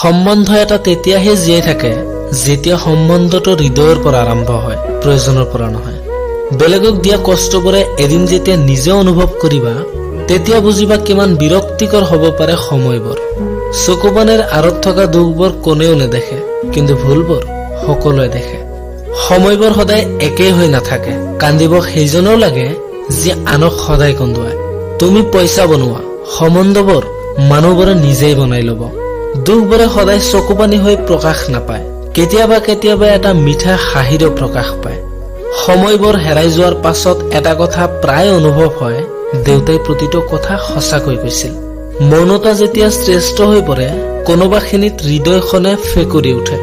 সম্বন্ধ এটা তেতিয়াহে জীয়াই থাকে যেতিয়া সম্বন্ধটো হৃদয়ৰ পৰা আৰম্ভ হয়, প্ৰয়োজনৰ পৰা নহয়। বেলেগক দিয়া কষ্টবোৰে এদিন যেতিয়া নিজে অনুভৱ কৰিবা, তেতিয়া বুজিবা কিমান বিৰক্তিকৰ হ'ব পাৰে সময়বোৰ। চকুপানীৰ আঁৰত থকা দুখবোৰ কোনেও নেদেখে, কিন্তু ভুলবোৰ সকলোৱে দেখে। সময়বোৰ সদায় একেই হৈ নাথাকে। কান্দিব সেইজনেও লাগে যি আনক সদায় কন্দুৱায়। তুমি পইচা বনোৱা, সম্বন্ধবোৰ মানুহবোৰে নিজেই বনাই ল'ব। দুখবোৰে সদায় চকুপানী হৈ প্ৰকাশ নাপায়, কেতিয়াবা কেতিয়াবা এটা মিঠা হাঁহিৰো প্ৰকাশ পায়। সময়বোৰ হেৰাই যোৱাৰ পাছত এটা কথা প্ৰায় অনুভৱ হয়, দেউতাই প্ৰতিটো কথা সঁচাকৈ কৈছিল। মৌনতা যেতিয়া শ্ৰেষ্ঠ হৈ পৰে, কোনোবাখিনিত হৃদয়খনে ফেকুৰি উঠে।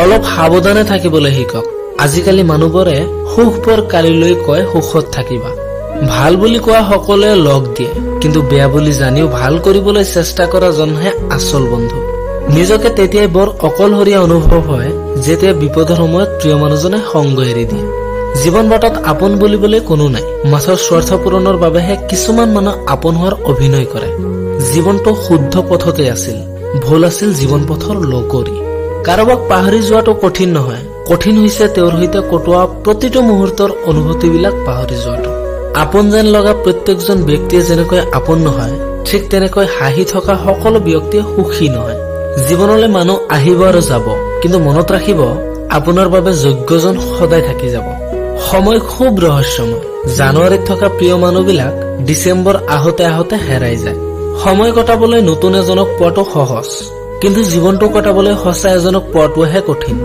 অলপ সাৱধানে থাকিবলৈ শিকক। আজিকালি মানুহবোৰে সুখবোৰ কালিলৈ কয়, সুখত থাকিবা। ভাল বুলি কোৱা সকলোৱে লগ দিয়ে, কিন্তু বেয়া বুলি জানিও ভাল কৰিবলৈ চেষ্টা কৰা জনহে আচল বন্ধু। নিজকে তেতিয়াই বৰ অকলশৰীয়া অনুভৱ হয়, যেতিয়া বিপদৰ সময়ত প্ৰিয় মানুহজনে সংগ এৰি দিয়ে। জীৱন বাটত আপোন বুলিবলৈ কোনো নাই, মাথো স্বাৰ্থ পূৰণৰ বাবেহে কিছুমান মানুহ আপোন হোৱাৰ অভিনয় কৰে। জীৱনটো শুদ্ধ পথতে আছিল, ভুল আছিল জীৱন পথৰ লগৰী। কাৰোবাক পাহৰি যোৱাটো কঠিন নহয়, কঠিন হৈছে তেওঁৰ সৈতে কটোৱা প্ৰতিটো মুহূৰ্তৰ অনুভূতিবিলাক পাহৰি যোৱাটো। আপোন যেন লগা প্ৰত্যেকজন ব্যক্তিয়ে যেনেকৈ আপোন নহয়, ঠিক তেনেকৈ হাঁহি থকা সকলো ব্যক্তিয়ে সুখী নহয়। জীৱনলৈ মানুহ আহিব আৰু যাব, কিন্তু মনত ৰাখিব, আপোনাৰ বাবে যোগ্যজন সদায় থাকি যাব। সময় খুব ৰহস্যময়। জানুৱাৰীত থকা প্ৰিয় মানুহবিলাক ডিচেম্বৰ আহোতে আহোতে হেৰাই যায়। সময় কটাবলৈ নতুন এজনক পোৱাটো সহজ, কিন্তু জীৱনটো কটাবলৈ সঁচা এজনক পোৱাটোহে কঠিন।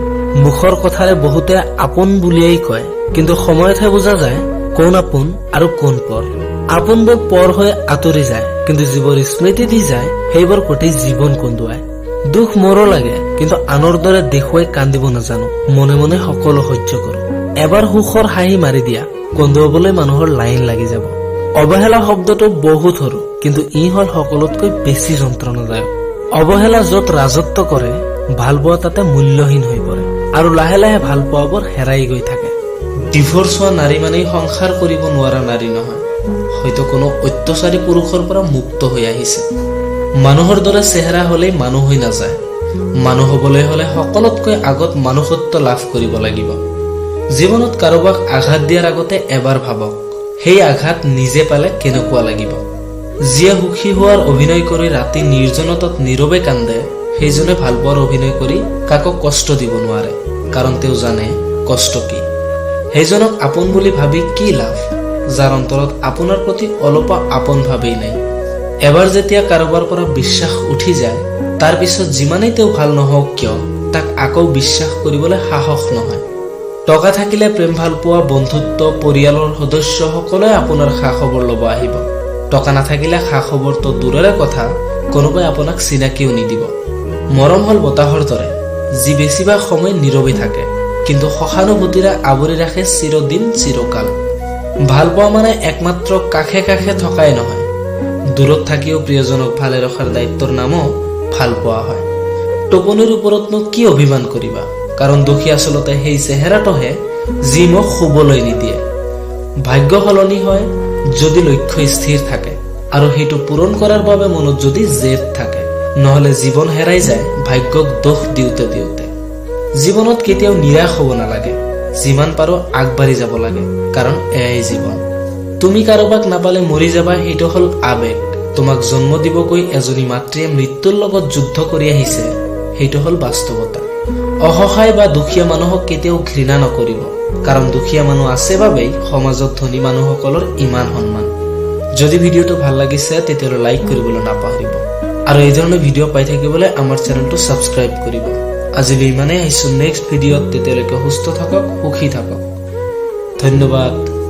মুখৰ কথাৰে বহুতে আপোন বুলিয়েই কয়, কিন্তু সময়তহে বুজা যায় কোন আপোন আৰু কোন পৰ। আপোনবোৰ পৰ হৈ আঁতৰি যায়, কিন্তু যিবোৰ স্মৃতি দি যায়, সেইবোৰ গোটেই জীৱন কন্দুৱায়। দুখ মোৰো লাগে, কিন্তু আনৰ দৰে দেখুৱাই কান্দিব নাজানো। মনে মনে সকলো সহ্য কৰো। এবাৰ সুখৰ হাঁহি মাৰি দিয়া, কন্দুৱাবলৈ মানুহৰ লাইন লাগি যাব। অৱহেলা শব্দটো বহুত সৰু, কিন্তু ই হল সকলোতকৈ বেছি যন্ত্ৰণাদায়ক। অৱহেলা য'ত ৰাজত্ব কৰে, ভালপোৱা তাতে মূল্যহীন হৈ পৰে আৰু লাহে লাহে ভালপোৱাবোৰ হেৰাই গৈ থাকে। ডিভোৰ্চ হোৱা নাৰী মানেই সংসাৰ কৰিব নোৱাৰা নাৰী নহয়, হয়তো কোনো অত্যাচাৰী পুৰুষৰ পৰা মুক্ত হৈ আহিছে। মানুহৰ দৰে চেহেৰা হলেই মানুহ হৈ নাযায়। মানুহ হবলৈ হলে সকলোতকৈ আগত মানুষত্ব লাভ কৰিব লাগিব। জীৱনত কাৰোবাক আঘাত দিয়াৰ আগতে এবাৰ ভাবক, সেই আঘাত নিজে পালে কেনেকুৱা লাগিব। যিয়ে সুখী হোৱাৰ অভিনয় কৰি ৰাতি নিৰ্জনতাত নীৰৱে কান্দে, সেইজনে ভালপোৱাৰ অভিনয় কৰি কাকো কষ্ট দিব নোৱাৰে, কাৰণ তেওঁ জানে কষ্ট কি। সেইজনক আপোন বুলি ভাবি কি লাভ, যাৰ অন্তৰত আপোনাৰ প্ৰতি অলপো আপোন ভাৱেই নাই? এবাৰ যেতিয়া কাৰোবাৰ পৰা বিশ্বাস উঠি যায়, তাৰ পিছত যিমানেই তেওঁ ভাল নহওক কিয়, তাক আকৌ বিশ্বাস কৰিবলৈ সাহস নহয়। টকা থাকিলে প্ৰেম, ভালপোৱা, বন্ধুত্ব, পৰিয়ালৰ সদস্য সকলোৱে আপোনাৰ খা খবৰ ল'ব আহিব। টকা নাথাকিলে খা খবৰটো দূৰৰে কথা, কোনোবাই আপোনাক চিনাকিও নিদিব। মৰম হ'ল বতাহৰ দৰে, যি বেছিভাগ সময় নীৰৱে থাকে, কিন্তু সহানুভূতিৰে আৱৰি ৰাখে চিৰদিন চিৰকাল। ভালপোৱা মানে একমাত্ৰ কাষে কাষে থকাই নহয়, দূৰত থাকিও প্ৰিয়জনক ভালে ৰখাৰ দায়িত্বৰ নামো ভালপোৱা হয়। টোপনিৰ ওপৰতনো কি অভিমান কৰিবা? কাৰণ দোষী আচলতে সেই চেহেৰাটোহে, যি মোক শুবলৈ নিদিয়ে। ভাগ্য সলনি হয় যদি লক্ষ্য স্থিৰ থাকে আৰু সেইটো পূৰণ কৰাৰ বাবে মনত যদি জেদ থাকে। নহলে জীৱন হেৰাই যায় ভাগ্যক দোষ দিওঁতে দিওঁতে। জীৱনত কেতিয়াও নিৰাশ হ'ব নালাগে, যিমান পাৰো আগবাঢ়ি যাব লাগে, কাৰণ এয়াই জীৱন। তুমি কাৰোবাক নাপালে মৰি যাবা, সেইটো হ'ল আৱেগ। তোমাক জন্ম দিব গৈ এজনী মাতৃয়ে মৃত্যুৰ লগত যুদ্ধ কৰি আহিছে, সেইটো হ'ল বাস্তৱতা। অসহায় বা দুখীয়া মানুহক কেতিয়াও ঘৃণা নকৰিব, কাৰণ দুখীয়া মানুহ আছে বাবেই সমাজত ধনী মানুহসকলৰ ইমান সন্মান। যদি ভিডিঅ'টো ভাল লাগিছে, তেতিয়াহ'লে লাইক কৰিবলৈ নাপাহৰিব আৰু এই ধৰণৰ ভিডিঅ' পাই থাকিবলৈ আমাৰ চেনেলটো ছাবস্ক্ৰাইব কৰিব। আজিলৈ ইমানেই। আহিছোঁ নেক্সট ভিডিঅ'ত। তেতিয়ালৈকে সুস্থ থাকক, সুখী থাকক। ধন্যবাদ।